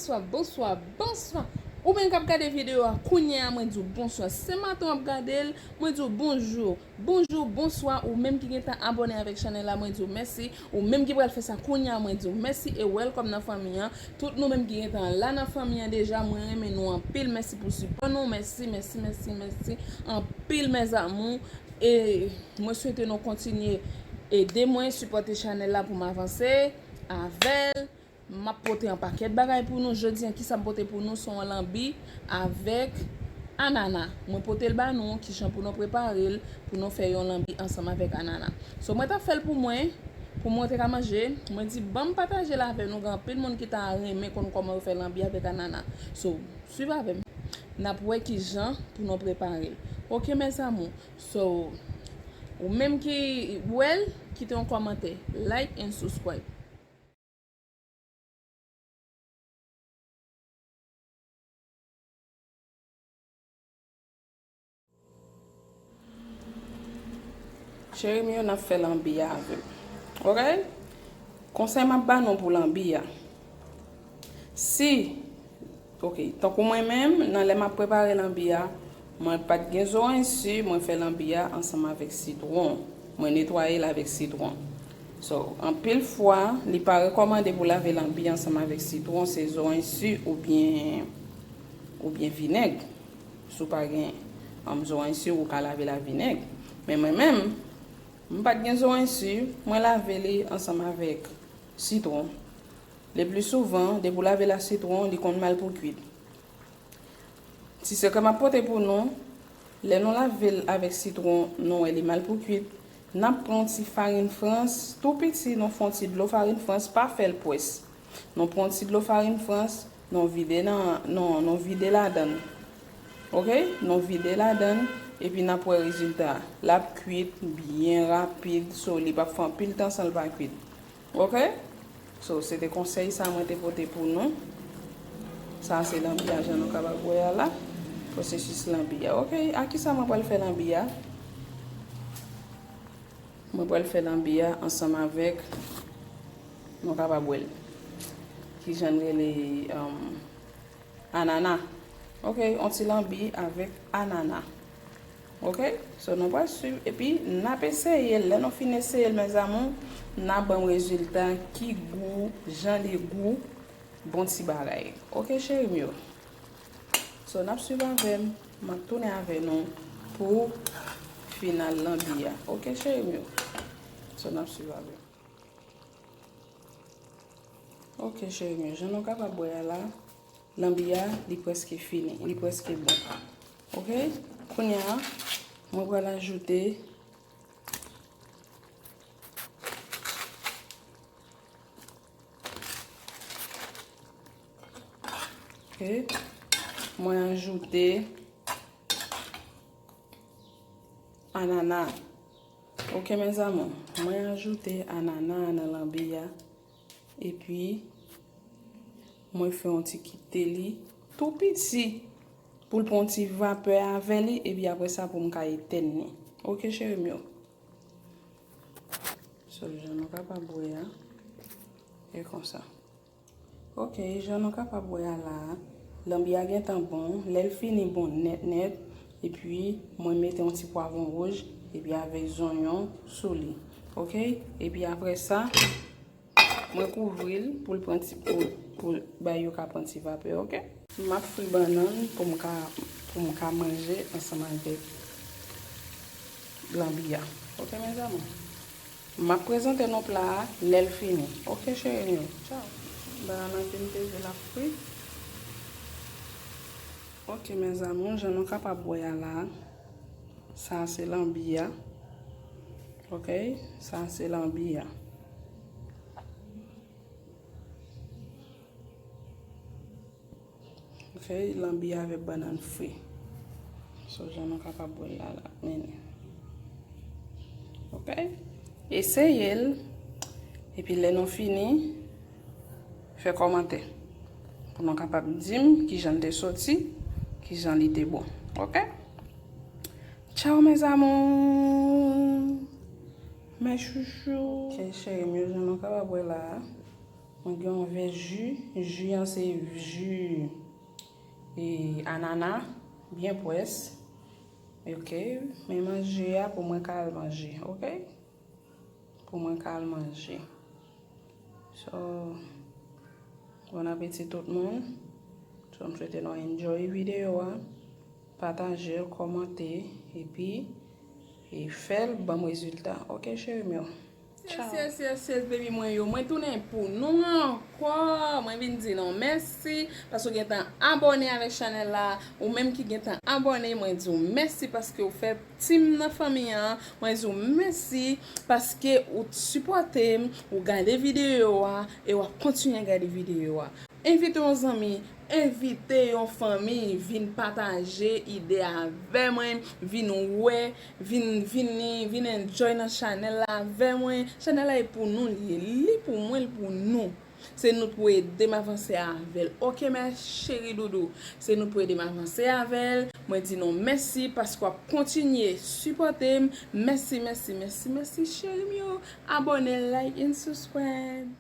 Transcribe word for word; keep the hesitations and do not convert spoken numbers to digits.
Bonswa, bonswa, bonswa. Ou menm k ap gade videyo a kounye a, mwen di w bonswa. Se maten w ap gade l, mwen di w bonjou. Bonjou, bonswa. Ou menm ki gentan abòne avèk chanèl la, mwen di w mèsi. Ou menm ki pral fè sa kounye a, mwen di w mèsi e welcome nan fanmi an. Tout nou menm ki gentan la nan fanmi an deja, mwen renmen nou anpil. Mèsi pou sipò nou. Mèsi, mèsi, mèsi, mèsi anpil, mes amours. E mwen swete nou kontinye ede mwen, sipòte chanèl la pou m avanse avè l. M ap pote yon pakèt bagay pou nou. Jodi a, kisa m pote pou nou? Se yon lanbi avèk anana. Mwen pote l ba nou, kijan pou nou prepare l, pou nou fè yon lanbi ansanm avèk anana. So, mwen t ap fè l pou mwen, pou mwen te ka manje. Mwen di, ban m pataje l avè nou. Gen anpil moun ki ta renmen konn kòman yo fè lanbi avèk anana. So, swiv avè m. N ap wè kijan pou nou prepare l. Oke, mes amours. So, ou menm ki wè l, kite yon kòmantè. Like and subscribe. Cheri m yo, n ap fè lanbi a avè m. Oke? Konsèy m ap ba nou pou lanbi a. Si, oke, tankou mwen menm, nan lè m ap prepare lanbi a, mwen pa t gen zoranj si, mwen fè lanbi a ansanm avèk sitwon. Mwen netwaye l avèk sitwon. So, anpil fwa, li pa rekòmande pou lave lanbi ansanm avèk sitwon, se zoranj si oubyen, oubyen vinèg. Si w pa gen, um, zoranj si, ou ka lave l ak vinèg. Men mwen menm, m pa t gen zoranj si, mwen lave li ansanm avèk sitwon. Le pli souvan, depi w lave l ak sitwon, li konn mal pou kwit. Ti sekrè m ap pote pou nou, lè nou lave l avèk sitwon, nou wè li mal pou kwit, n ap pran yon ti farin frans, tou piti, nou fè yon ti dlo farin frans, pa fè l pwès. Nou pran yon ti dlo farin frans, nou vide nan, nou, nou vide ladan l. Oke? Nou vide ladan l, epi n ap wè rezilta a. L ap kwit byen rapid, so li p ap fè anpil tan san l pa kwit. Oke? So, se te konsèy sa mwen te pote pou nou. Sa se lanbi a, jan nou kapab wè a la. Pwosesis lanbi a. Oke, a kisa mwen pral fè lanbi a? Mwen pral fè lanbi a ansanm avèk, nou kapab wè l. Kijan l rele, um, anana. Oke, yon ti lanbi avèk anana. Oke? So, nou pral swiv. Epi, n ap eseye l. Lè nou fin eseye l, mes amours, n ap ban m rezilta ki gou, jan li gou, bon ti bagay. Oke, cheri m yo? So, n ap swiv avè m. M ap tounen avè nou pou final lanbi a. Oke, cheri m yo? So, n ap swiv avè m. Oke, cheri m yo, jan nou kapab wè a la, lanbi a, li prèske fini, li prèske bon. Oke, kounye a, mwen pral ajoute, oke, mwen ajoute anana. Oke, mes amours, mwen ajoute anana a nan lanbi a. Epi, mwen fè yon ti kite li tou piti pou l pran yon ti vapè avè li, epi apre sa pou m ka etèn li. Oke, cheri m yo? So, jan nou kapab wè a, e konsa. Oke, jan nou kapab wè a la a, lanbi a gentan bon, lè l fini bon nèt nèt, epi mwen mete yon ti pwavwon wouj, epi avèk zonyon sou li. Oke, epi apre sa, mwen kouvri l pou l pran ti, pou, pou bay yo ka pran ti vapè, oke? M ap fri bannann pou m ka, pou m ka manje ansanm avèk lanbi a. Oke, mes amours? M ap prezante nou pla a lè l fini. Oke, cheri m yo. Tchaw. Bannann an fin peze, l ap fri. Oke, mes amours, jan nou kapab wè a la, sa se lanbi a. Oke, sa se lanbi a. Oke, lanbi avèk bannann fri. So, jan nou kapab wè l la, la, men. Oke? Eseye l. Epi lè nou fini, fè kòmantè. Pou nou kapab di m kijan l te soti, kijan li te bon. Oke? Tchaw, mes amours! Mes chouchous! Oke, cheri m yo, jan nou kapab wè la a. Mwen gen yon vè ji. Ji an se ji e anana, byen pwès. Ok, men manje a pou mwen ka al manje, ok? Pou mwen ka al manje. So, bon apeti tout moun. So, m swete nou enjoy videyo a. Pataje l, kòmante, epi e fè l ban m rezilta. Ok, cheri m yo? Yes, yes, yes, yes, baby mwen yo. Mwen tounen pou nou ankò. Mwen vin di nou mèsi paske w gentan abòne avèk chanèl la. Ou menm ki gentan abòne, mwen di w mèsi paske w fè tim nan fanmi an. Mwen di w mèsi paske ou t sipòte m, ou gade videyo a e w ap kontinye gade videyo a. Envite yon zanmi, envite yon fanmi, vin pataje ide avè mwen, vin wè, vin, vin, vin enjoy nan chanèl la avè mwen. Chanèl la e pou nou li ye, li pou mwen, li pou nou. Se nou pou ede m avanse avè l. Ok, mes chéri doudou. Se nou pou ede m avanse avè l. Mwen di nou mèsi paske w ap kontinye sipòte m. Mèsi, mèsi, mèsi, mèsi, cheri m yo. Abòne, like and subscribe.